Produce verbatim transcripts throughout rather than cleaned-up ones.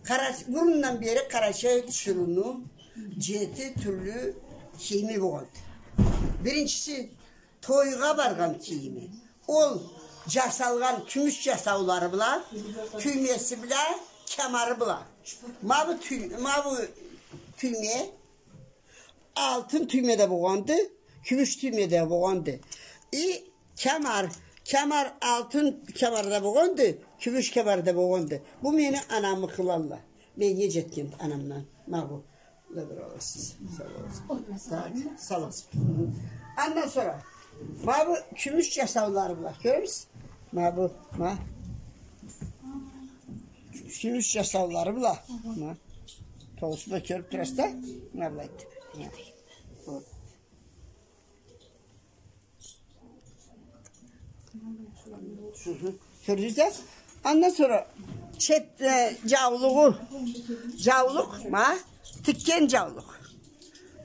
Къара-, бурундан бери къарачай тиширыуну джети тюрлю кийими болгъанды. Биринчиси, тойгъа баргъан кийими. Ол джасалгъан кюмюш джасаулары бла, тюймеси бла, кямары бла. Ма бу тюй-, ма бу тюйме, алтын тюйме да болгъанды, кюмюш тюйме да болгъанды. И кямар, кямар, алтын кямар да болгъанды, кюмюш кямар да болгъанды. Бу мени анамы къылалла. Меннге джетген анамдан. Ма бу. Добро, сиз. Сау болугъуз. Так, салыгъыз. Андан сора, ма бу кюмюш джасаулары бла. Кёремисиз? Ма бу, ма. Кюмюш джасаулары бла. Ма. Толусун да кёрюб турасыз да? Ма былай. Ма. Вот. Хы-хы. Кёрдюгюз да? Андан сора чеп-, э, джаулугъу, джаулукъ, ма, тикген джаулукъ.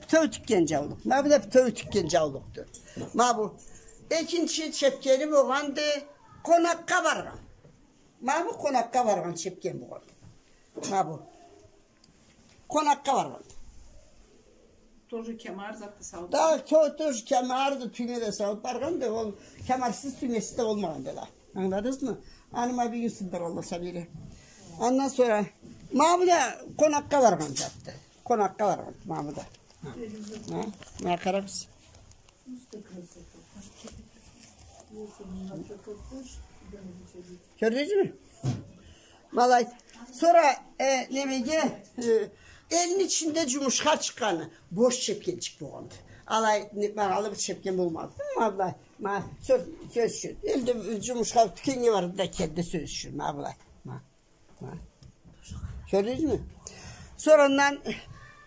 Бютеу тикген джаулукъ. Ма бу да бютеу тикген джаулукъду. Ма бу. Экинчи чепкени болгъанды, къонакъгъа баргъан. Ма бу къонакъгъа баргъан чепкен болгъан. Ма бу. Къонакъгъа баргъан. Тоже кямар затны салыб. Да, то-, тоже кямарды, тюйме да салыб баргъанды, ол кямарсыз, тюймесиз да болмагъанды да. Ангыладыгъызмы? Аны ма бюгюн сындыралла сабийле. Андан сора, ма бу да къонакъгъа баргъан затды. Къонакъгъа баргъан, ма бу да. Ха. Ма, ма къарагъыз. Кёрдюгюзмю? Ма алай. Сора, э, немеге, э, элни ичинде джумушха чыкъгъаны бош чепкенчик болгъанды. Алай, не, багъалы бир чепкен болмады. Ма алай, ма, сёз, сёз ючюн. Элде джумушха, тюкеннге барды да келди, сёз ючюн. Ма алай, ма. Ха. Кёрдюгюзмю? Сора андан,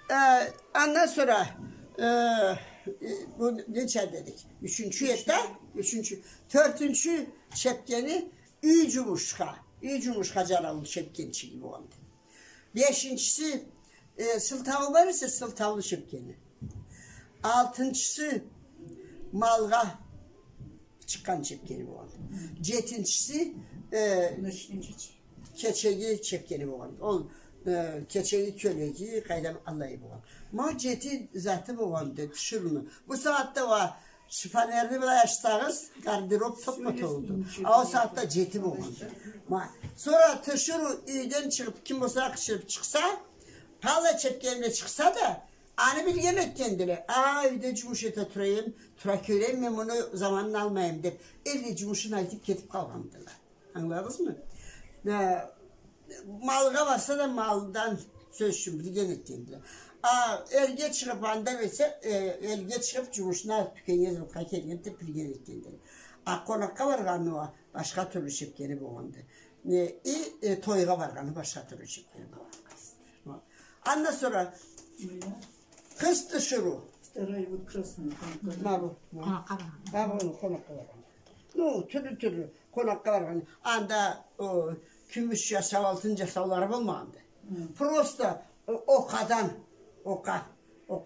э, андан сора, э, бу ненча дедик? Ючюнчю эди да? Ючюнчю. Тёртюнчю чепкени юй джумушха, юй джумушха джараулу чепкенчиги болгъанды. Бешинчиси, э, сылтаулу бар эсе, сылтаулу чепкени. Алтынчысы малгъа чыкъгъан чепкени болгъан. Джетинчиси, э, кечеги чепкени болгъан. Ол, э, кечеги, кёлеги, къайдам, аллай болгъан. Ма джети заты болгъанды, тиширыуну. Бу сагъатда уа шифонерни былай ачсагъыз, гардероб топпа толуду. А ол сагъатда джети болгъанды. Ма, сора тиширыу юйден чыгъыб, ким болса къычырыб чыкъса, къаллай чепкени бла чыкъса да, аны билген этгендиле. А, юйде джумуш эте тура эдим, тура кёрейим, мен муну заманын алмайым деб, элге джумушун айтыб кетиб къалгъандыла. Ангыладыгъызмы? Да, малгъа барса да, малдан сёз ючюн билген этгендиле. А, элге чыгъыб, анда берсе, э, элге чыгъыб, джумушуна, тюкеннге, зауукъгъа келген деб билген этгендиле. А къонакъгъа баргъаны уа башха тюрлю чепкени болгъанды. Э, и, э, тойгъа баргъаны башха тюрлю чепкени болгъанды. Андан сора къыз тиширыу. Вторая вот красная. Ма бу, ма. Къонакъгъа баргъан. Ма бу, къонакъгъа баргъан. Ну, тюрлю-тюрлю къонакъгъа баргъан. Анда, о, кюмюш джасау, алтын джасаулары болмагъанды. Хы. Просто, о, окъадан, окъа, окъа.